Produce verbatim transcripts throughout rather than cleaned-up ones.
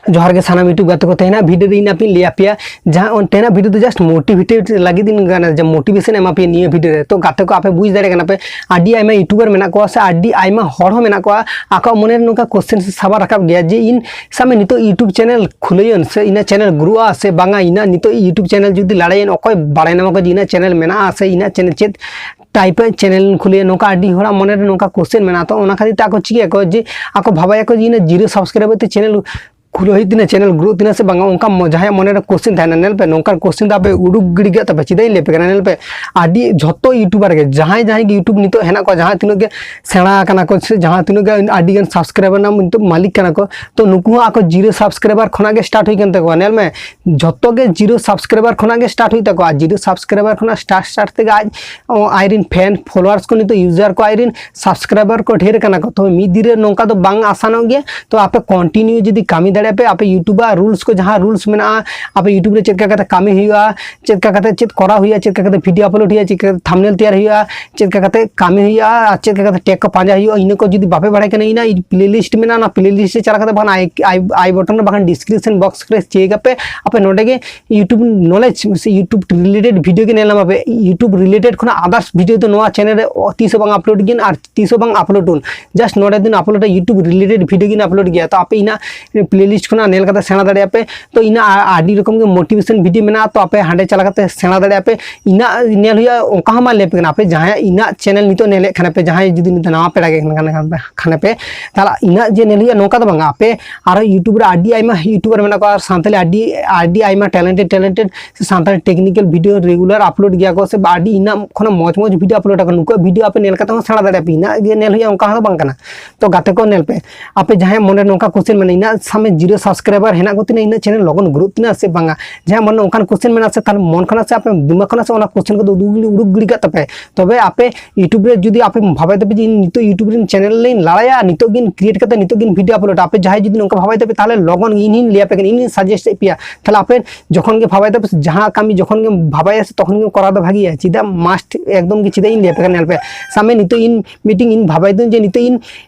ᱡᱚᱦᱟᱨ ᱜᱮ ᱥᱟᱱᱟᱢ YouTube ᱜᱟᱛᱮ ᱠᱚ᱾ ᱛᱮᱦᱮᱧᱟᱜ video ᱨᱮ ᱤᱧ ᱟᱯᱮᱧ ᱞᱟᱹᱭ ᱟᱯᱮᱭᱟ, ᱡᱟᱦᱟᱸ ᱚᱱ-, ᱛᱮᱦᱮᱧᱟᱜ video ᱫᱚ just motivate ᱞᱟᱹᱜᱤᱫ ᱤᱧ ᱜᱟᱱᱟ, ᱡᱮ motivation ᱮᱢᱟ ᱯᱮᱭᱟ ᱱᱤᱭᱟᱹ video ᱨᱮ᱾ ᱛᱚ ᱜᱟᱛᱮ ᱠᱚ, ᱟᱯᱮ ᱵᱩᱡᱽ ᱫᱟᱲᱮᱭᱟᱜ ᱠᱟᱱᱟ ᱯᱮ, ᱟᱹᱰᱤ ᱟᱭᱢᱟ YouTuber ᱢᱮᱱᱟᱜ ᱠᱚᱣᱟ ᱥᱮ ᱟᱹᱰᱤ ᱟᱭᱢᱟ ᱦᱚᱲ ᱦᱚᱸ ᱢᱮᱱᱟᱜ ᱠᱚᱣᱟ, ᱟᱠᱚᱣᱟᱜ ᱢᱚᱱᱮ ᱨᱮ ᱱᱚᱝᱠᱟ question ᱥᱟᱵ ᱨᱟᱠᱟᱵ ᱜᱮᱭᱟ ᱡᱮ ᱤᱧ ᱥᱟᱵ ᱢᱮ ᱱᱤᱛᱚᱜ YouTube channel ᱠᱷᱩᱞᱟᱹᱭᱟᱹᱧ ᱥᱮ ᱤᱧᱟᱹᱜ channel ᱜᱨᱳᱜᱼᱟ ᱥᱮ ᱵᱟᱝᱟ, ᱤᱧᱟᱹᱜ ᱱᱤᱛᱚᱜ YouTube channel ᱡᱩᱫᱤ ᱞᱟᱲᱟᱭᱟᱹᱧ, ᱚᱠᱚᱭ ᱵᱟᱲᱟᱭ ᱧᱟᱢᱟ ᱠᱚ ᱡᱮ ᱤᱧᱟᱹᱜ channel ᱢᱮᱱᱟᱜᱼᱟ ᱥᱮ ᱤᱧᱟᱹᱜ channel ᱪᱮᱫ type ᱨᱮ channel ᱤᱧ ᱠᱷᱩᱞᱟᱹᱭᱟ? ᱱᱚᱝᱠᱟ ᱟᱹᱰᱤ ᱦᱚᱲᱟᱜ ᱢᱚᱱᱮ ᱨᱮ ᱱᱚᱝᱠᱟ question ᱢᱮᱱᱟᱜᱼᱟ᱾ ᱛᱚ ᱚᱱᱟ ᱠᱷᱟᱹᱛᱤᱨ ᱛᱮ ᱟᱠᱚ ᱪᱤᱠᱟᱹᱭᱟᱠᱚ ᱡᱮ ᱟᱠᱚ ᱵᱷᱟᱵᱟᱭᱟᱠᱚ ᱡᱮ ᱤᱧᱟᱹᱜ zero subscriber ᱛᱮ channel ᱠᱷᱩᱞᱟᱹᱣ ᱦᱩᱭᱩᱜ ᱛᱤᱧᱟᱹ, channel ᱜᱨᱳᱜ ᱛᱤᱧᱟᱹ ᱥᱮ ᱵᱟᱝᱟ, ᱚᱱᱠᱟ ᱢᱚ-, ᱡᱟᱦᱟᱸᱭᱟᱜ ᱢᱚᱱᱮ ᱨᱮ question ᱛᱟᱦᱮᱱᱟ᱾ ᱧᱮᱞ ᱯᱮ, ᱱᱚᱝᱠᱟᱱ question ᱫᱚ ᱟᱯᱮ ᱩᱰᱩᱠ ᱜᱤᱰᱤ ᱠᱟᱜ ᱛᱟᱯᱮ᱾ ᱪᱮᱫᱟᱜ ᱤᱧ ᱞᱟᱹᱭ ᱟᱯᱮ ᱠᱟᱱᱟ? ᱧᱮᱞ ᱯᱮ, ᱟᱹᱰᱤ ᱡᱷᱚᱛᱚ YouTuber ᱜᱮ, ᱡᱟᱦᱟᱸᱭ ᱡᱟᱦᱟᱸᱭ ᱜᱮ YouTube ᱱᱤᱛᱚᱜ ᱦᱮᱱᱟᱜ ᱠᱚᱣᱟ, ᱡᱟᱦᱟᱸ ᱛᱤᱱᱟᱹᱜ ᱜᱮ ᱥᱮᱬᱟ ᱟᱠᱟᱱᱟ ᱠᱚ ᱥᱮ ᱡᱟᱦᱟᱸ ᱛᱤᱱᱟᱹᱜ ᱜᱮ ᱟᱹᱰᱤ ᱜᱟᱱ subscriber ᱨᱮᱱᱟᱜ ᱱᱤᱛᱚᱜ ᱢᱟᱹᱞᱤᱠ ᱠᱟᱱᱟ ᱠᱚ, ᱛᱚ ᱱᱩᱠᱩ ᱦᱚᱸ ᱟᱠᱚ zero subscriber ᱠᱷᱚᱱᱟᱜ ᱜᱮ start ᱦᱩᱭ ᱠᱟᱱ ᱛᱟᱠᱚᱣᱟ᱾ ᱧᱮᱞ ᱢᱮ, ᱡᱷᱚᱛᱚ ᱜᱮ zero subscriber ᱠᱷᱚᱱᱟᱜ ᱜᱮ start ᱦᱩᱭᱩᱜ ᱛᱟᱠᱚᱣᱟ᱾ Zero subscriber ᱠᱷᱚᱱᱟᱜ start start ᱛᱮᱜᱮ ᱟᱡ, ᱚ, ᱟᱡᱨᱮᱱ fan followers ᱠᱚ, ᱱᱤᱛᱚᱜ user ᱠᱚ, ᱟᱡᱨᱮᱱ subscriber ᱠᱚ ᱰᱷᱮᱨ ᱠᱟᱱᱟ ᱠᱚ᱾ ᱛᱚ ᱢᱤᱫ ᱫᱤᱱ ᱨᱮ ᱱᱚᱝᱠᱟ ᱫᱚ ᱵᱟᱝ ᱟᱥᱟᱱᱚᱜ ᱜᱮᱭᱟ᱾ ᱛᱚ ᱟᱯᱮ continue ᱡᱩᱫᱤ ᱠᱟᱹᱢᱤ ᱫᱟᱲᱮᱭᱟᱜ ᱯᱮ, ᱟᱯᱮ YouTube ᱟᱜ rules ᱠᱚ, ᱡᱟᱦᱟᱸ rules ᱢᱮᱱᱟᱜᱼᱟ, ᱟᱯᱮ YouTube ᱨᱮ ᱪᱮᱫ ᱞᱮᱠᱟ ᱠᱟᱛᱮ ᱠᱟᱹᱢᱤ ᱦᱩᱭᱩᱜᱼᱟ, ᱪᱮᱫ ᱞᱮᱠᱟ ᱠᱟᱛᱮ ᱪᱮᱫ ᱠᱚᱨᱟᱣ ᱦᱩᱭᱩᱜᱼᱟ, ᱪᱮᱫ ᱞᱮᱠᱟ ᱠᱟᱛᱮ video upload ᱦᱩᱭᱩᱜᱼᱟ, ᱪᱮᱫ ᱞᱮᱠᱟ ᱠᱟᱛᱮ thumbnail ᱛᱮᱭᱟᱨ ᱦᱩᱭᱩᱜᱼᱟ, ᱟᱨ ᱪᱮᱫ ᱞᱮᱠᱟ ᱠᱟᱛᱮ tag ᱠᱚ ᱯᱟᱸᱡᱟ ᱦᱩᱭᱩᱜᱼᱟ, ᱤᱱᱟᱹ ᱠᱚ ᱡᱩᱫᱤ ᱵᱟᱯᱮ ᱵᱟᱲᱟᱭ ᱠᱟᱱᱟ, ᱤᱧᱟᱹᱜ playlist ᱢᱮᱱᱟᱜᱼᱟ, ᱚᱱᱟ playlist ᱨᱮ ᱪᱟᱞᱟᱣ ᱠᱟᱛᱮ ᱵᱟᱠᱷᱟᱱ i, i, i button ᱨᱮ ᱵᱟᱠᱷᱟᱱ description box ᱨᱮ check ᱟᱯᱮ, ᱟᱯᱮ ᱱᱚᱰᱮ ᱜᱮ YouTube knowledge ᱥᱮ YouTube related video ᱜᱮ ᱧᱮᱞ ᱧᱟᱢ ᱟᱯᱮ᱾ YouTube related ᱠᱷᱚᱱᱟᱜ others video ᱫᱚ ᱱᱚᱣᱟ channel ᱨᱮ ᱛᱤᱥ ᱦᱚᱸ ᱵᱟᱝ upload ᱜᱮᱭᱟ ᱟᱨ ᱛᱤᱥ ᱦᱚᱸ ᱵᱟᱝ upload ᱩᱱ, just ᱱᱚᱰᱮ ᱫᱚ upload ᱟ, YouTube related video ᱜᱮ upload ᱜᱮᱭᱟ᱾ ᱛᱚ ᱟᱯᱮ ᱤᱧᱟᱹᱜ playlist ᱠᱷᱚᱱᱟᱜ ᱧᱮᱞ ᱠᱟᱛᱮ ᱥᱮᱬᱟ ᱫᱟᱲᱮᱭᱟᱜᱼᱟ ᱯᱮ᱾ ᱛᱚ ᱤᱧᱟᱹᱜ ᱟ-, ᱟᱹᱰᱤ ᱨᱚᱠᱚᱢ ᱜᱮ motivation video ᱢᱮᱱᱟᱜᱼᱟ, ᱛᱚ ᱟᱯᱮ ᱦᱟᱸᱰᱮ ᱪᱟᱞᱟᱣ ᱠᱟᱛᱮ ᱥᱮᱬᱟ ᱫᱟᱲᱮᱭᱟᱜᱼᱟ ᱯᱮ᱾ ᱤᱧᱟᱹᱜ ᱧᱮᱞ ᱦᱩᱭᱩᱜᱼᱟ, ᱚᱱᱠᱟ ᱦᱚᱸ ᱢᱟ ᱞᱟᱹᱭ ᱟᱯᱮ ᱠᱟᱱᱟ, ᱟᱯᱮ ᱡᱟᱦᱟᱸᱭᱟᱜ ᱤᱧᱟᱹᱜ channel ᱱᱤᱛᱚᱜ ᱧᱮᱞᱮᱫ ᱠᱷᱟᱱ ᱯᱮ, ᱡᱟᱦᱟᱸᱭ ᱡᱩᱫᱤ ᱱᱤᱛᱚᱜ ᱱᱟᱣᱟ ᱯᱮᱲᱟ ᱜᱮ ᱠᱟᱱᱟ, ᱠᱟᱱᱟ, ᱠᱟᱱᱟ ᱯᱮ, ᱛᱟᱦᱚᱞᱮ ᱤᱧᱟᱹᱜ ᱡᱮ ᱧᱮᱞ ᱦᱩᱭᱩᱜᱼᱟ ᱱᱚᱝᱠᱟ ᱫᱚ ᱵᱟᱝᱟ, ᱟᱯᱮ ᱟᱨᱦᱚᱸ YouTube ᱨᱮ ᱟᱹᱰᱤ ᱟᱭᱢᱟ YouTuber ᱢᱮᱱᱟᱜ ᱠᱚᱣᱟ ᱟᱨ ᱥᱟᱱᱛᱟᱲᱤ ᱟᱹᱰᱤ, ᱟᱹᱰᱤ ᱟᱭᱢᱟ talented, talented ᱥᱮ Santali technical video regular upload ᱜᱮᱭᱟ ᱠᱚ ᱥᱮ ᱟᱹᱰᱤ ᱤᱱᱟᱹᱜ ᱠᱷᱚᱱᱟᱜ ᱢᱚᱡᱽ ᱢᱚᱡᱽ video upload ᱟᱠᱟᱱᱟ᱾ ᱱᱩᱠᱩᱣᱟᱜ video ᱟᱯᱮ ᱧᱮᱞ ᱠᱟᱛᱮ ᱦᱚᱸ ᱥᱮᱬᱟ ᱫᱟᱲᱮᱭᱟᱜᱼᱟ ᱯᱮ, ᱤᱱᱟᱹᱜ ᱜᱮ ᱧᱮᱞ ᱦᱩᱭᱩᱜᱼᱟ, ᱚᱱᱠᱟ ᱦᱚᱸ ᱵᱟᱝ ᱠᱟᱱᱟ᱾ ᱛᱚ ᱜᱟᱛᱮ ᱠᱚ ᱧᱮᱞ ᱯᱮ, ᱟᱯᱮ ᱡᱟᱦᱟᱸᱭ ᱢᱚᱱᱮ ᱨᱮ ᱱᱚᱝᱠᱟ question ᱢᱮᱱᱟᱜᱼᱟ, ᱤᱧᱟᱹᱜ ᱥᱟᱵ ᱢᱮ zero subscriber ᱦᱮᱱᱟᱜ ᱠᱚ ᱛᱤᱧᱟ, ᱤᱧᱟᱹᱜ channel ᱞᱚᱜᱚᱱ ᱜᱨᱳᱜ ᱛᱤᱧᱟ ᱥᱮ ᱵᱟᱝᱟ? ᱡᱟᱦᱟᱸᱭ ᱢᱚᱱᱮ ᱚᱱᱠᱟᱱ question ᱢᱮᱱᱟᱜᱼᱟ ᱥᱮ, ᱛᱟᱦᱚᱞᱮ ᱢᱚᱱ ᱠᱷᱚᱱᱟᱜ ᱥᱮ ᱟᱯᱮ ᱫᱤᱢᱟᱜᱽ ᱠᱷᱚᱱᱟᱜ ᱥᱮ ᱚᱱᱟ question ᱠᱚᱫᱚ ᱩᱰᱩᱠ, ᱩᱰᱩᱠ ᱜᱤᱰᱤ ᱠᱟᱜ ᱛᱟᱯᱮ᱾ ᱛᱚᱵᱮ ᱟᱯᱮ YouTube ᱨᱮ ᱡᱩᱫᱤ ᱟᱯᱮ ᱵᱷᱟᱵᱟᱭ ᱛᱟᱯᱮ ᱡᱮ ᱤᱧ ᱱᱤᱛᱚᱜ YouTube ᱨᱮ channel ᱞᱤᱧ ᱞᱟᱲᱟᱭᱟ, ᱱᱤᱛᱚᱜ ᱜᱤᱧ create ᱠᱟᱛᱮ ᱱᱤᱛᱚᱜ ᱜᱤᱧ video upload, ᱟᱯᱮ ᱡᱟᱦᱟᱸᱭ ᱡᱩᱫᱤ ᱱᱚᱝᱠᱟ ᱵᱷᱟᱵᱟᱭ ᱛᱟᱯᱮ, ᱛᱟᱦᱚᱞᱮ ᱞᱚᱜᱚᱱ ᱜᱮ ᱤᱧ ᱦᱚᱸᱧ ᱞᱟᱹᱭ ᱟᱯᱮ ᱠᱟᱱᱟ, ᱤᱧ ᱦᱚᱸᱧ suggest ᱮᱫ ᱯᱮᱭᱟ᱾ ᱛᱟᱦᱚᱞᱮ ᱟᱯᱮ ᱡᱚᱠᱷᱚᱱ ᱜᱮ ᱵᱷᱟᱵᱟᱭ ᱛᱟᱯᱮ, ᱡᱟᱦᱟᱸ ᱠᱟᱹᱢᱤ ᱡᱚᱠᱷᱚᱱ ᱜᱮᱢ ᱵᱷᱟᱵᱟᱭᱟ ᱥᱮ, ᱛᱚᱠᱷᱚᱱ ᱜᱮᱢ ᱠᱚᱨᱟᱣ ᱫᱚ ᱵᱷᱟᱜᱮᱭᱟ᱾ ᱪᱮᱫᱟᱜ must ᱮᱠᱫᱚᱢ ᱜᱮ, ᱪᱮᱫᱟᱜ ᱤᱧ ᱞᱟᱹᱭ ᱟᱯᱮ ᱠᱟᱱᱟ? ᱧᱮᱞ ᱯᱮ, ᱥᱟᱵ ᱢᱮ ᱱᱤᱛᱚᱜ ᱤᱧ meeting ᱤᱧ ᱵᱷᱟᱵᱟᱭ ᱫᱟᱹᱧ ᱡᱮ ᱱᱤᱛᱚᱜ ᱤᱧ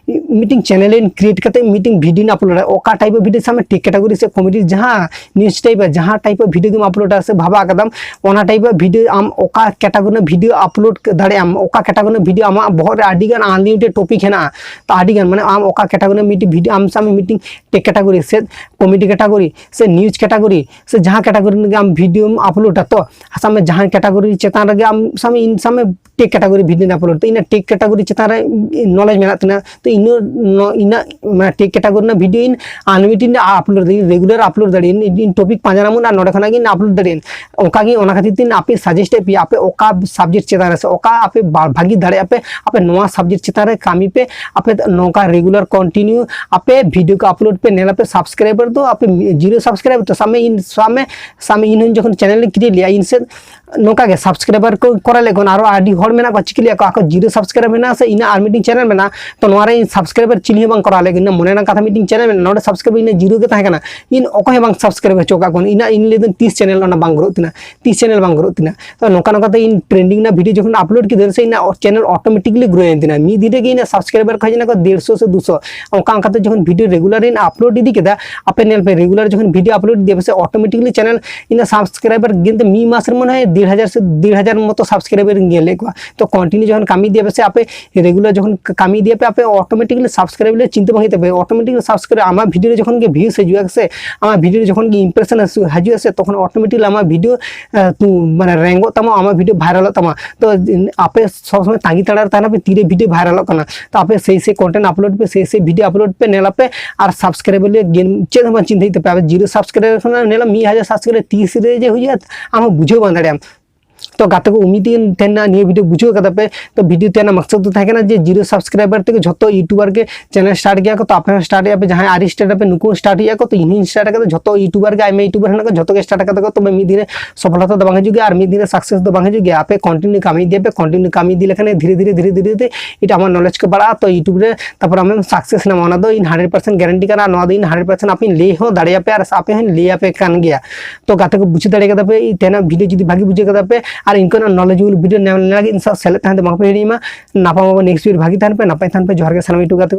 ᱢᱤᱫᱴᱤᱝ channel ᱤᱧ create ᱠᱟᱛᱮ ᱢᱤᱫᱴᱤᱝ video ᱤᱧ upload ᱟ, ᱚᱠᱟ type of video ᱥᱟᱵ ᱢᱮ ᱴᱮᱠ ᱠᱮᱴᱟᱜᱚᱨᱤ ᱥᱮ ᱠᱚᱢᱮᱰᱤ ᱡᱟᱦᱟᱸ ᱱᱤᱭᱩᱡᱽ ᱴᱟᱭᱤᱯ ᱡᱟᱦᱟᱸ ᱴᱟᱭᱤᱯ ᱵᱷᱤᱰᱤᱭᱳ ᱜᱮᱢ ᱟᱯᱞᱳᱰᱟ ᱥᱮ ᱵᱷᱟᱵᱟ ᱟᱠᱟᱫᱟᱢ, ᱚᱱᱟ ᱴᱟᱭᱤᱯ ᱵᱷᱤᱰᱤᱭᱳ ᱟᱢ ᱚᱠᱟ ᱠᱮᱴᱟᱜᱚᱨᱤ ᱨᱮᱱᱟᱜ ᱵᱷᱤᱰᱤᱭᱳ ᱟᱯᱞᱳᱰ ᱫᱟᱲᱮᱭᱟᱜ ᱟᱢ, ᱚᱠᱟ ᱠᱮᱴᱟᱜᱚᱨᱤ ᱨᱮᱱᱟᱜ ᱵᱷᱤᱰᱤᱭᱳ ᱟᱢᱟᱜ ᱵᱚᱦᱚᱜ ᱨᱮ ᱟᱹᱰᱤ ᱜᱟᱱ ᱟᱱᱞᱤᱢᱤᱴᱮᱰ ᱴᱚᱯᱤᱠ ᱦᱮᱱᱟᱜᱼᱟ᱾ ᱛᱚ ᱟᱹᱰᱤ ᱜᱟᱱ ᱢᱟᱱᱮ ᱟᱢ ᱚᱠᱟ ᱠᱮᱴᱟᱜᱚᱨᱤ ᱨᱮᱱᱟᱜ ᱢᱤᱫᱴᱤᱡ ᱵᱷᱤᱰᱤᱭᱳ ᱟᱢ ᱥᱟᱵ ᱢᱮ ᱢᱤᱫᱴᱤᱡ ᱴᱮᱠ ᱠᱮᱴᱟᱜᱚᱨᱤ ᱥᱮ ᱠᱚᱢᱮᱰᱤ ᱠᱮᱴᱟᱜᱚᱨᱤ ᱥᱮ ᱡᱟᱦᱟᱸ ᱠᱮᱴᱟᱜᱚᱨᱤ ᱨᱮᱱᱟᱜ ᱟᱢ ᱵᱷᱤᱰᱤᱭᱳᱢ ᱟᱯᱞᱳᱰᱟ, ᱛᱚ ᱥᱟᱵ ᱢᱮ ᱡᱟᱦᱟᱸ ᱠᱮᱴᱟᱜᱚᱨᱤ ᱪᱮᱛᱟᱱ ᱨᱮᱜᱮ ᱟᱢ ᱥᱟᱵ ᱢᱮ ᱤᱧ ᱥᱟᱵ ᱢᱮ ᱴᱮᱠ ᱠᱮᱴᱟᱜᱚᱨᱤ ᱵᱷᱤᱰᱤᱭᱳ ᱟᱯᱞᱳᱰ ᱛᱮ ᱤᱧᱟᱹᱜ ᱴᱮᱠ ᱠᱮᱴᱟᱜᱚᱨᱤ ᱪᱮᱛᱟᱱ ᱨᱮ ᱱᱚᱞᱮᱡᱽ ᱢᱮᱱᱟᱜ ᱛᱤᱧᱟ, ᱛᱚ ᱤᱱᱟᱹ ᱱᱚ- ᱤᱱᱟᱹᱜ ᱢᱟᱱᱮ ᱴᱮᱠ ᱠᱮᱴᱟᱜᱚᱨᱤ ᱨᱮᱱᱟᱜ ᱵᱷᱤᱰᱤᱭᱳ ᱤᱧ ᱟᱱᱞᱤᱢᱤᱴᱮᱰ ᱟᱯᱞᱳᱰ ᱫᱟᱲᱮᱭᱟᱜᱼᱟ, ᱨᱮᱜᱩᱞᱟᱨ ᱟᱯᱞᱳᱰ ᱫᱟᱲᱮᱭᱟᱜᱼᱟ, ᱤᱧ ᱴᱚᱯᱤᱠ ᱯᱟᱸᱡᱟ ᱧᱟᱢᱚᱜᱼᱟ ᱟᱨ ᱱᱚᱰᱮ ᱠᱷᱚᱱᱟᱜ ᱜᱮ ᱤᱧ ᱟᱯᱞᱳᱰ ᱫᱟᱲᱮᱭᱟᱜᱼᱟ᱾ ᱚᱱᱠᱟ ᱜᱮ ᱚᱱᱟ ᱠᱷᱟᱹᱛᱤᱨ ᱛᱮ ᱤᱧ ᱟᱯᱮ ᱥᱟᱡᱮᱥᱴ ᱮᱫ ᱯᱮᱭᱟ, ᱟᱯᱮ ᱚᱠᱟ ᱥᱟᱵᱡᱮᱠᱴ ᱪᱮᱛᱟᱱ ᱨᱮ ᱥᱮ ᱚᱠᱟ ᱟᱯᱮ ᱵᱟ- ᱵᱷᱟᱹᱜᱤ ᱫᱟᱲᱮᱭᱟᱜᱼᱟ ᱯᱮ, ᱟᱯᱮ ᱱᱚᱣᱟ ᱥᱟᱵᱡᱮᱠᱴ ᱪᱮᱛᱟᱱ ᱨᱮ ᱠᱟᱹᱢᱤ ᱯᱮ, ᱟᱯᱮ ᱱᱚᱝᱠᱟ ᱨᱮᱜᱩᱞᱟᱨ ᱠᱚᱱᱴᱤᱱᱤᱭᱩ ᱟᱯᱮ ᱵᱷᱤᱰᱤᱭᱳ ᱠᱚ ᱟᱯᱞᱳᱰ ᱯᱮ, ᱧᱮᱞ ᱟᱯᱮ ᱥᱟᱵᱥᱠᱨᱟᱭᱵᱟᱨ ᱫᱚ ᱟᱯᱮ ᱡᱤᱨᱳ ᱥᱟᱵᱥᱠᱨᱟᱭᱵᱟᱨ ᱛᱚ ᱥᱟᱵ ᱢᱮ ᱤᱧ ᱥᱟᱵ ᱢᱮ ᱥᱟᱵ ᱢᱮ ᱤᱧ ᱦᱚᱸ ᱡᱚᱠᱷᱚᱱ ᱪᱮᱱᱮᱞ ᱤᱧ ᱠᱨᱤᱭᱮᱴ ᱞᱮᱜᱼᱟ ᱤᱧ ᱥᱮᱫ ᱱᱚᱝᱠᱟ ᱜᱮ ᱥᱟᱵᱥᱠᱨᱟᱭᱵᱟᱨ ᱠᱚ ᱠᱚᱨᱟᱣ ᱞᱮᱫ ᱠᱚ ᱟᱨᱚ ᱟᱹᱰᱤ ᱦᱚᱲ ᱢᱮᱱᱟᱜ ᱠᱚᱣᱟ ᱪᱤᱠᱟᱹ ᱞᱮᱭᱟ ᱠᱚ ᱟᱠᱚ ᱡᱤᱨᱳ ᱥᱟᱵᱥᱠᱨᱟᱭᱵᱟᱨ ᱢᱮᱱᱟᱜᱼᱟ ᱥᱮ ᱤᱧᱟᱹᱜ ᱟᱨ ᱢᱤᱫᱴᱤᱡ ᱪᱮᱱᱮᱞ ᱢᱮᱱᱟᱜᱼᱟ, ᱛᱚ ᱱᱚᱣᱟ ᱨᱮ ᱤᱧ ᱥᱟᱵᱥᱠᱨᱟᱭᱵᱟᱨ ᱪᱤᱞᱤ ᱦᱚᱸ ᱵᱟᱝ ᱠᱚᱨᱟᱣ ᱞᱮᱫ ᱤᱧ ᱢᱚᱱᱮ ᱨᱮᱱᱟᱜ ᱠᱟᱛᱷᱟ ᱢᱤᱫᱴᱤᱡ ᱪᱮᱱᱮᱞ ᱢᱮᱱᱟᱜᱼᱟ ᱱᱚᱰᱮ ᱥᱟᱵᱥᱠᱨᱟᱭᱵᱟᱨ ᱤᱧᱟᱹᱜ ᱡᱤᱨᱳ ᱜᱮ ᱛᱟᱦᱮᱸ ᱠᱟᱱᱟ, ᱤᱧ ᱚᱠᱚᱭ ᱦᱚᱸ ᱵᱟᱝ ᱥᱟᱵᱥᱠᱨᱟᱭᱵᱟᱨ ᱦᱚᱪᱚ ᱟᱠᱟᱫ ᱠᱚᱣᱟ ᱤᱧᱟᱹᱜ ᱤᱧ ᱞᱟᱹᱭ ᱫᱟᱹᱧ ᱛᱤᱥ ᱪᱮᱱᱮᱞ ᱚᱱᱟ ᱵᱟᱝ ᱜᱨᱳᱜ ᱛᱤᱧᱟ ᱛᱤᱥ ᱪᱮᱱᱮᱞ ᱵᱟᱝ ᱜᱨᱳᱜ ᱛᱤᱧᱟ᱾ ᱛᱚ ᱱᱚᱝᱠᱟ ᱱᱚᱝᱠᱟ ᱛᱮ ᱤᱧ ᱴᱨᱮᱱᱰᱤᱝ ᱨᱮᱱᱟᱜ ᱵᱷᱤᱰᱤᱭᱳ ᱡᱚᱠᱷᱚᱱ ᱟᱯᱞᱳᱰ ᱠᱮᱫᱟᱹᱧ ᱥᱮ ᱤᱧᱟᱹᱜ ᱪᱮᱱᱮᱞ ᱚᱴᱳᱢᱮᱴᱤᱠᱞᱤ ᱜᱨᱳ ᱮᱱ ᱛᱤᱧᱟ ᱢᱤᱫ ᱫᱤᱱ ᱨᱮᱜᱮ ᱤᱧᱟᱹᱜ ᱥᱟᱵᱥᱠᱨᱟᱭᱵᱟᱨ ᱠᱚ ᱦᱮᱡ ᱮᱱᱟ ᱠᱚ ᱰᱮᱲᱥᱚ ᱥᱮ ᱫᱩᱥᱚ᱾ ᱚᱱᱠᱟ ᱚᱱᱠᱟ ᱛᱮ ᱡᱚᱠᱷᱚᱱ ᱵᱷᱤᱰᱤᱭᱳ ᱨᱮᱜᱩᱞᱟᱨ ᱤᱧ ᱟᱯᱞᱳᱰ ᱤᱫᱤ ᱠᱮᱫᱟ ᱟᱯᱮ ᱧᱮᱞ ᱯᱮ ᱨᱮᱜᱩᱞᱟᱨ ᱡᱚᱠᱷᱚᱱ ᱵᱷᱤᱰᱤᱭᱳ ᱟᱯᱞᱳᱰ ᱤᱫᱤᱭᱟ ᱯᱮ ᱥᱮ ᱚᱴᱳᱢᱮᱴᱤᱠᱞᱤ ᱪᱮᱱᱮᱞ ᱤᱧᱟᱹᱜ ᱥᱟᱵᱥᱠᱨᱟᱭᱵᱟᱨ ᱜᱤᱱᱛᱤ ᱢᱤᱫ ᱢᱟᱥ ᱨᱮ ᱢᱚᱱᱮ ᱦᱚᱭ ᱰᱮᱲ ᱦᱟᱡᱟᱨ ᱥᱮ ᱰᱮᱲ ᱦᱟᱡᱟᱨ ᱢᱚᱛᱚ ᱥᱟᱵᱥᱠᱨᱟᱭᱵᱟᱨ ᱤᱧ ᱧᱮᱞ ᱞᱮᱫ ᱠᱚᱣᱟ᱾ ᱛᱚ ᱠᱚᱱᱴᱤᱱᱤᱭᱩ ᱡᱚᱠᱷᱚᱱ ᱠᱟᱹᱢᱤ ᱤᱫᱤᱭᱟ ᱯᱮ ᱥᱮ ᱟᱯᱮ ᱨᱮᱜᱩᱞᱟᱨ ᱡᱚᱠᱷᱚᱱ ᱠᱟᱹᱢᱤ ᱤᱫᱤᱭᱟ ᱯᱮ ᱟᱯᱮ ᱚᱴᱳᱢᱮᱴᱤᱠᱞᱤ ᱥᱟᱵᱥᱠᱨᱟᱭᱵᱟᱨ ᱨᱮ ᱪᱤᱱᱛᱟᱹ ᱵᱟᱝ ᱦᱩᱭᱩᱜ ᱛᱟᱯᱮ ᱚᱴᱳᱢᱮᱴᱤᱠᱞᱤ ᱥᱟᱵᱥᱠᱨᱟᱭᱵᱟᱨ ᱟᱢᱟᱜ ᱵᱷᱤᱰᱤᱭᱳ ᱨᱮ ᱡᱚᱠᱷᱚᱱ ᱜᱮ ᱵᱷᱤᱭᱩᱥ ᱦᱤᱡᱩᱜᱼᱟ ᱥᱮ ᱟᱢᱟᱜ ᱵᱷᱤᱰᱤᱭᱳ ᱨᱮ ᱡᱚᱠᱷᱚᱱ ᱜᱮ ᱤᱢᱯᱨᱮᱥᱚᱱ ᱦᱤᱡᱩᱜᱼᱟ ᱥᱮ ᱛᱚᱠᱷᱚᱱ ᱚᱴᱳᱢᱮᱴᱤᱠᱞᱤ ᱟᱢᱟᱜ ᱵᱷᱤᱰᱤᱭᱳ ᱢᱟᱱᱮ ᱨᱮᱝᱜᱚᱜ ᱛᱟᱢᱟ ᱟᱢᱟᱜ ᱵᱷᱤᱰᱤᱭᱳ ᱵᱷᱟᱭᱨᱟᱞᱚᱜ ᱛᱟᱢᱟ᱾ ᱛᱚ ᱟᱯᱮ ᱥᱚᱵ ᱥᱚᱢᱚᱭ ᱛᱟᱺᱜᱤ ᱛᱟᱲᱟᱜ ᱨᱮ ᱛᱟᱦᱮᱱᱟ ᱯᱮ ᱛᱤᱨᱮ ᱵᱷᱤᱰᱤᱭᱳ ᱵᱷᱟᱭᱨᱟᱞᱚᱜ ᱠᱟᱱᱟ᱾ ᱛᱚ ᱟᱯᱮ ᱥᱮᱭ ᱥᱮᱭ ᱠᱚᱱᱴᱮᱱᱴ ᱟᱯᱞᱳᱰ ᱯᱮ ᱥᱮᱭ ᱥᱮᱭ ᱵᱷᱤᱰᱤᱭᱳ ᱟᱯᱞᱳᱰ ᱯᱮ ᱧᱮᱞ ᱟᱯᱮ ᱟᱨ ᱥᱟᱵᱥᱠᱨᱟᱭᱵᱟᱨ ᱞᱟᱹᱜᱤᱫ ᱪᱮᱫ ᱦᱚᱸ ᱵᱟᱝ ᱪᱤᱱᱛᱟᱹ ᱦᱩᱭᱩᱜ ᱛᱟᱯᱮᱭᱟ ᱟᱯᱮ ᱡᱤᱨᱳ ᱥᱟᱵᱥᱠᱨᱟᱭᱵᱟᱨ ᱠᱷᱚᱱᱟᱜ ᱧᱮᱞᱟ ᱢᱤᱫ ᱦᱟᱡᱟᱨ ᱥᱟᱵᱥᱠᱨᱟᱭᱵᱟᱨ ᱛᱤᱥ ᱨᱮ ᱡᱮ ᱦᱩᱭᱩᱜᱼᱟ ᱟᱢ ᱦᱚᱸ ᱵᱩᱡᱷᱟᱹᱣ ᱵᱟᱝ ᱫᱟᱲᱮᱭᱟᱜᱼᱟᱢ᱾ ᱛᱚ ᱜᱟᱛᱮ ᱠᱚ ᱩᱢᱤᱫ ᱤᱧ ᱛᱟᱦᱮᱱᱟ ᱱᱤᱭᱟᱹ ᱵᱷᱤᱰᱤᱭᱳ ᱵᱩᱡᱷᱟᱹᱣ ᱠᱟᱫᱟ ᱯᱮ᱾ ᱛᱚ ᱵᱷᱤᱰᱤᱭᱳ ᱛᱮᱱᱟᱜ ᱢᱟᱠᱥᱚᱫ ᱫᱚ ᱛᱟᱦᱮᱸ ᱠᱟᱱᱟ ᱡᱮ ᱡᱤᱨᱳ ᱥᱟᱵᱥᱠᱨᱟᱭᱵᱟᱨ ᱛᱮᱜᱮ ᱡᱷᱚᱛᱚ ᱤᱭᱩᱴᱩᱵᱟᱨ ᱜᱮ ᱪᱮᱱᱮᱞ ᱥᱴᱟᱨᱴ ᱜᱮᱭᱟ ᱠᱚ᱾ ᱛᱚ ᱟᱯᱮ ᱦᱚᱸ ᱥᱴᱟᱨᱴ ᱮᱜᱼᱟ ᱯᱮ ᱡᱟᱦᱟᱸᱭ ᱟᱹᱣᱨᱤ ᱥᱴᱟᱨᱴ ᱟᱯᱮ ᱱᱩᱠᱩ ᱦᱚᱸ ᱥᱴᱟᱨᱴ ᱮᱜᱼᱟ ᱠᱚ᱾ ᱛᱚ ᱤᱧ ᱦᱚᱸᱧ ᱥᱴᱟᱨᱴ ᱟᱠᱟᱫᱟ ᱡᱷᱚᱛᱚ ᱤᱭᱩᱴᱩᱵᱟᱨ ᱜᱮ ᱟᱭᱢᱟ ᱤᱭᱩᱴᱩᱵᱟᱨ ᱦᱮᱱᱟᱜ ᱠᱚᱣᱟ ᱡᱷᱚᱛᱚ ᱜᱮ ᱥᱴᱟᱨᱴ ᱟᱠᱟᱫᱟ ᱠᱚ᱾ ᱛᱚᱵᱮ ᱢᱤᱫ ᱫᱤᱱ ᱨᱮ ᱥᱚᱯᱷᱚᱞᱚᱛᱟ ᱫᱚ ᱵᱟᱝ ᱦᱤᱡᱩᱜ ᱜᱮᱭᱟ ᱟᱨ ᱢᱤᱫ ᱫᱤᱱ ᱨᱮ ᱥᱟᱠᱥᱮᱥ ᱫᱚ ᱵᱟᱝ ᱦᱤᱡᱩᱜ ᱜᱮᱭᱟ᱾ ᱟᱯᱮ ᱠᱚᱱᱴᱤᱱᱤᱭᱩ ᱠᱟᱹᱢᱤ ᱤᱫᱤᱭᱟ ᱯᱮ ᱠᱚᱱᱴᱤᱱᱤᱭᱩ ᱠᱟᱹᱢᱤ ᱤᱫᱤ ᱞᱮᱠᱷᱟᱱ ᱫᱷᱤᱨᱮ ᱫᱷᱤᱨᱮ ᱫᱷᱤᱨᱮ ᱫᱷᱤᱨᱮ ᱛᱮ ᱮᱴᱟᱜ ᱟᱢᱟᱜ ᱱᱚᱞᱮᱡᱽ ᱠᱚ ᱵᱟᱲᱟᱜᱼᱟ᱾ ᱛᱚ ᱤᱭᱩᱴᱩᱵᱽ ᱨᱮ ᱛᱟᱨᱯᱚᱨ ᱟᱢᱮᱢ ᱥᱟᱠᱥᱮᱥ ᱮᱱᱟ ᱚᱱᱟ ᱫᱚ ᱤᱧ ᱦᱟᱱᱰᱨᱮᱰ ᱯᱟᱨᱥᱮᱱᱴ ᱜᱮᱨᱮᱱᱴᱤ ᱠᱟᱱᱟ᱾ ᱱᱚᱣᱟ ᱫᱚ ᱤᱧ ᱦᱟᱱᱰᱨᱮᱰ ᱯᱟᱨᱥᱮᱱᱴ ᱟᱯᱮᱧ ᱞᱟᱹᱭ ᱦᱚᱸ ᱫᱟᱲᱮᱭᱟᱯᱮ ᱟᱨ ᱟᱯᱮ ᱦᱚᱸᱧ ᱞᱟᱹᱭ ᱟᱯᱮ ᱠᱟᱱ ᱜᱮᱭᱟ᱾ ᱛᱚ ᱜᱟᱛᱮ ᱠᱚ ᱵᱩᱡᱷᱟᱹᱣ ᱫᱟᱲᱮ ᱠᱟᱫᱟ ᱯᱮ ᱛᱮᱦᱮᱧᱟᱜ ᱵᱷᱤᱰᱤᱭᱳ ᱡᱩᱫᱤ ᱵᱷᱟᱜᱤ ᱵᱩᱡᱷᱟᱹᱣ ᱠᱟᱫᱟ ᱯᱮ ᱟᱨ ᱤᱱᱠᱟᱹᱱᱟᱜ ᱱᱚᱞᱮᱡᱽᱵᱚᱞ ᱵᱷᱤᱰᱤᱭᱳ ᱧᱟᱢ ᱞᱟᱹᱜᱤᱫ ᱤᱧ ᱥᱟᱶ ᱥᱮᱞᱮᱫ ᱛᱟᱦᱮᱸ ᱫᱚ ᱵᱟᱝ ᱯᱮ ᱦᱤᱲᱤᱧ ᱢᱟ᱾ ᱱᱟᱯᱟᱢ ᱟᱵᱚ ᱱᱮᱠᱥᱴ ᱵᱷᱤᱰᱤᱭᱳ ᱵᱷᱟᱜᱤ ᱛᱟᱦᱮᱱ ᱯᱮ ᱱᱟᱯᱟᱭ ᱛᱟᱦᱮᱱ ᱯᱮ ᱡᱚᱦᱟᱨ ᱜᱮ ᱥᱟᱱᱟᱢ ᱤᱭᱩᱴᱩᱵᱽ ᱜᱟᱛᱮ ᱠᱚ᱾